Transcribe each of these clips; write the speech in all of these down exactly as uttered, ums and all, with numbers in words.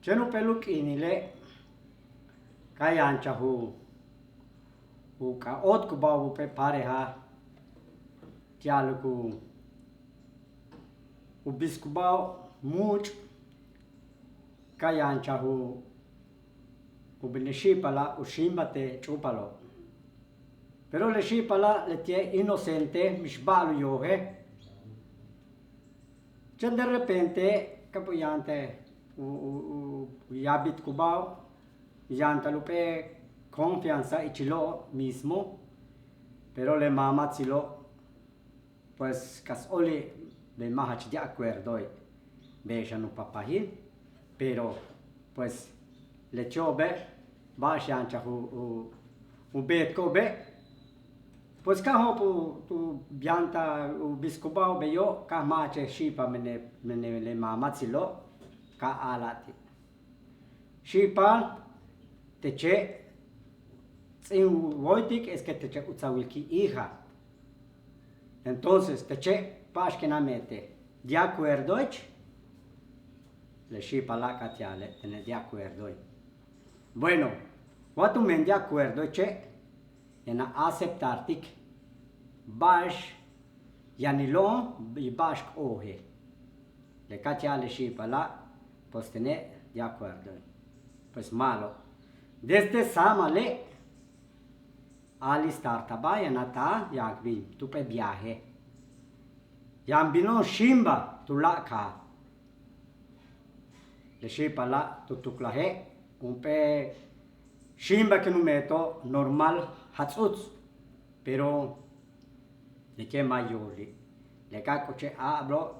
Chéen jump'éel u k'iinile' ka yanchaj u k'a'óotkubáajo'ob jump'éel pareja ti'al ku u bisikubáajo'ob múuch', ka yanchaj u bin le xi'ipala' u xíimbal te' ch'úupalo'. Pero le xi'ipala' leti'e' inocente, mix ba'al u yojel. Chéen de repente ka u yáantal u yaabiltikubáajo'ob, yáantal jump'éel confianza ichilo'ob mismo. Pero le maamatsilo' pues kas óoli' bey ma' jach de acuerdoe' bey xan u papajil. Pero pues lecho'obe' ba'ax yanchaj u beetiko'obe', pues ka jo'op' u yáantal u bisikubáajo'ob beyo', ka máach le xi'ipal mene le maamatsilo', ka a'ala'al ti': Xi'ipal, teche' ts'in u wóoytik, es que teche' uts a wiliki' hija. Entonces teche' ba'ax ken a meente', ¿de acuerdoech? Le xi'ipala' ka ya'ale' tene' de acuerdoe'. Bueno, wa tumen de acuerdoeche', yaan a aceptartik ba'ax yanilo'on y ba'ax k ojel. Le ka ya'al le xi'ipala', pues tene' de acuerdoe'. Pues ma'alob, desde sáamale' alistartaba' yaan a taal yaan k bin tu jump'éel viaje. Yaan bino'on xíimbal tuláakal kaaj. Le xi'ipala' tu tuklaje' jump'éel xíimbal ken u meento' normal jats'uts, pero leti'e' ma' yooli'. Le ka k'ucha'al a'abalo'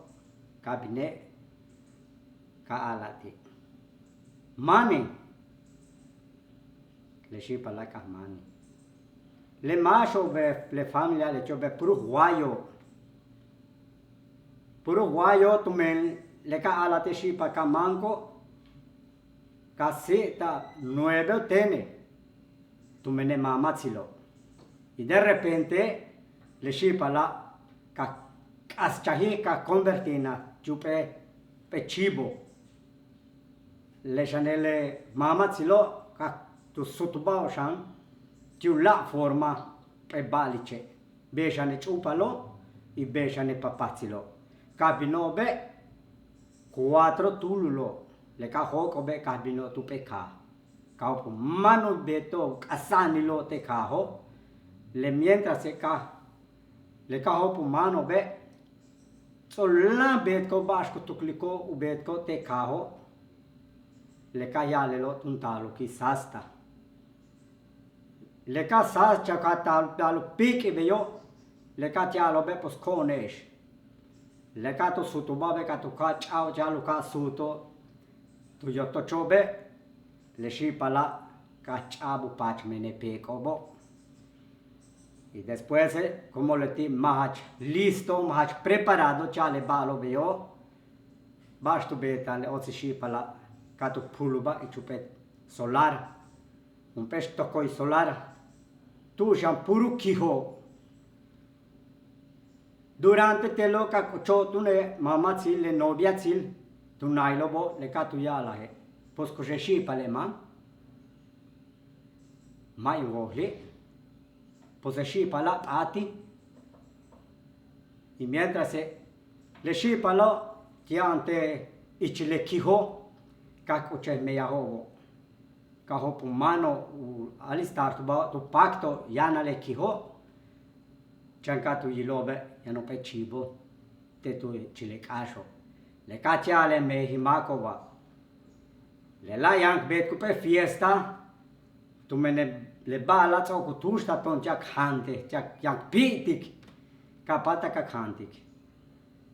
ka bine' ka a'ala'al ti': Máanen. Le xi'ipala' ka máanen. Le máaxo'obe', le familia lecho'obe' puro j wáayo'ob. Puro j wáayo'ob tumen le ka a'ala'al te' xi'ipal ka máanko', ka si'ita'al nueve u téene' tumen le maamatsilo'. Y de repente le xi'ipala' ka k'aschaji, ka convertirnaj ti' jump'éel chivo. Le xane' le maamatsilo' ka tu suutubáajo'ob xan ti' u láak' forma jump'éel ba'aliche', bey xane' ch'úupalo' y bey xane' papatsilo'. Ka bino'obe' cuatro túululo'ob, le ka jóok'o'obe' ka bino'ob tu jump'éel kaaj. Ka jo'op' u máan u beeto'ob k'asa'anilo'ob te' kaajo'. Le mientras le ka, le ka jo'op' u máano'obe', ts'o'olan beetiko'ob ba'ax ku tukliko'ob u beetiko'ob te' kaajo'. Le ka ya'alelo'ob tun taal u k'i' sáasta. Le ka sáasta ka taal u píik'il beyo', le ka ya'alo'obe' pues ko'one'ex. Le ka tu suutubáajo'obe' ka tu ka'a ch'a'ab ti'al u ka'a suuto'ob tu yotocho'obe', le xi'ipala' ka ch'a'ab u paach mene' peek'o'obo'. Y después como leti' ma' jach listo, ma' jach preparado ti'al le ba'alo'ob beyo', ba'ax tu beeta'al le óotsil xi'ipala', ka tu pulubáaj ich jump'éel solar, jump'éel xtoko'oy solar, tu'ux yaan puro kijo'ob. Durante te'elo' ka k'ucho'ob túune' mamatsil le noviatsil tu nayilo'obo', le ka tu ya'alaje': Pues kuxi le xi'ipale' máan. Ma' in wojeli'. Pues le xi'ipala' p'áatil. Y mientras le xi'ipalo' ti' yaan te' ich le kijo', ka k'uchaj meyajo'obo', ka jo'op' u máano' u alistartubáajo'ob tu pacto yaan le kijo'. Chan ka tu yilo'obe' yaan jump'éel chivo te' tu ich le k'áaxo'. Le ka ya'alaj le meji máako'oba': Lela' yaan k beetik jump'éel fiesta tumen le ba'ala' ts'o'ok u túuxtal to'on ti'al k jaantel, ti'al yaan k píitik, ka páatak ka jaantik.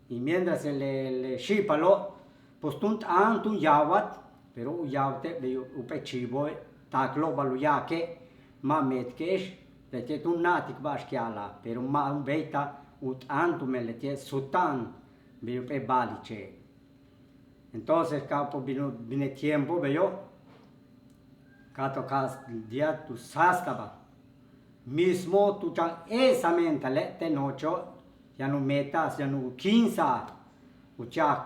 Y mientras le, le xi'ipalo' pues túun t'aan túun yaawatal, pero u yaawate'e' bey jump'éel chivoe', taaklo'obal u ya'ake', ma' meetke'ex, leti'e' túun na'atik ba'ax k ya'alaj, pero ma' u béeytal u t'aan tumen leti'e' suuta'an bey jump'éel ba'aliche'. Entonces ka jo'op' u bin, bine tiempo beyo', ka tu ka'a día tu sáastaba'. Mismo tu chan e'esaj meentale' te' nocho'ob yaan u meeta'al, yaan u kíinsa'al uti'al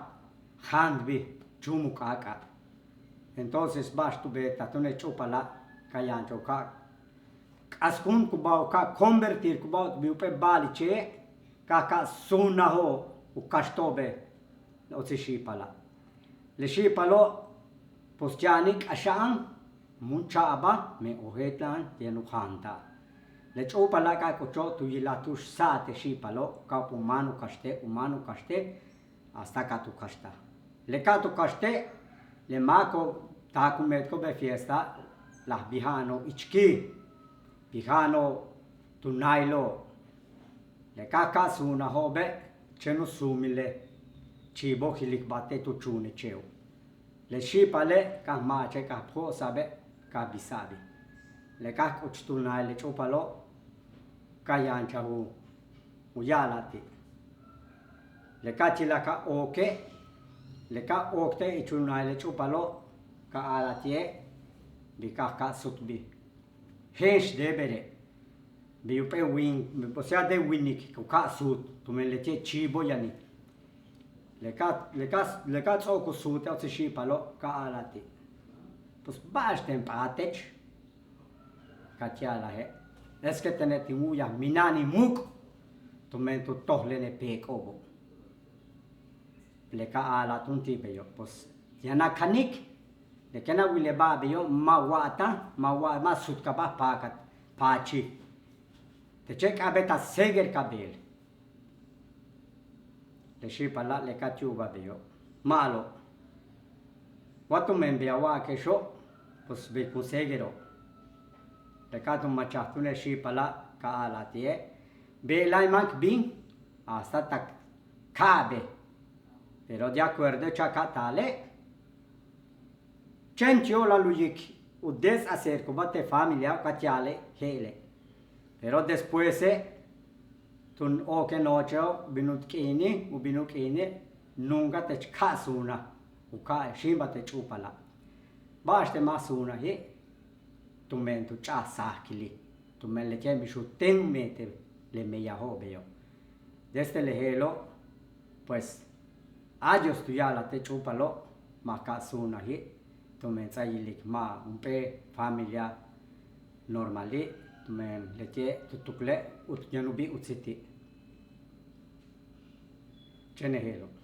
jaantbil chúum u k'áak'a'. Entonces ba'ax tu beetaj túun le ch'úupala' ka yaan cha'o'ob ka k'askuntkubao'ob ka convertirkubao'ob ti' jump'éel ba'aliche' ka ka suunajo'ob u kaxto'obe' le otsij xi'ipala'. Le xi'ipalo' pues yaani' k'axa'an mun cha'abal men ojeeta'an yaan u jaanta'al. Le ch'úupala' ka k'ucho'ob tu yilaj tu'ux sa'at le xi'ipalo' ka u máan u kaxte' u máan u kaxte' hasta ka tu kaxtaj. Le ka tu kaxte' le máako'ob taak u meetko'ob le fiesta laj bija'ano'ob ich kiil bija'ano'ob tu náaylo'ob. Le ka ka suunajo'obe' chéen u suumil le chiibo' jilikbáa te' tu chuuneche'ob. Le xi'ipale' ka ma'ache' ka jo'osa'abe' ka bisa'abil. Le ka k'uch tu náayil le ch'úupalo' ka yanchaj u ya'ala'al ti'. Le ka chilaj ka ooke' le ka ook te' ich u náayil le ch'úupalo' ka a'ala'al ti'e' bi ka ka sutbil je'ex debere' bi jump'éel win o sea de winik ku ka suut tumen leti'e' chiibo' yaani'. Le ka le ka le ka ts'o'ok u suut le otsij xi'ipalo' ka a'ala'al ti'. Pues ba'ax teen p'áatech ka ti'alaje'. Es que tene' tin wu'uyaj mina'an in muuk' tumen tu toj le peek'o'obo'. Le ka a'ala'al túun ti' beyo' pues yaan a kanik. Le kéen a wil le ba'al beyo' ma' wa'ataj ma' wa ma' sutkabáa paakat paachil. Teche' k'a'abéet a seguir ka beel. Le xi'ipala' le ka yu'ubaj beyo' ma'alob. Wa tumen bey a wa'ake'exo' pues bey ku seguiro'. Le ka tu machaj túun le xi'ipala' ka a'ala'al ti'e' bey láaymal k bin hasta tak ka'abéet. Pero de acuerdo ichil ka taale' chéen ti'ob la luyik u desacerkubáa te' familia ka ti'ale' je'ele'. Pero despuese' tun ooke' noche'ob bin u k'iini' u bin u k'iini' nunka tech ka suunaj u ka xíimbal te' ch'úupala'. Ba'ax te' ma' suunaji' tumen tu ch'a'aj sajakili'. Tumen leti'e' mix u teen meente' le meyajo'ob beyo'. Desde le je'elo' pues adiós tu ya'alaj te' ch'úupalo' ma' ka suunaji' tumen ts'a'ab yilik ma' jump'éel familia normali' tumen leti'e' tu tukle' yaan u bin utzil ti'. Chéen le je'elo'.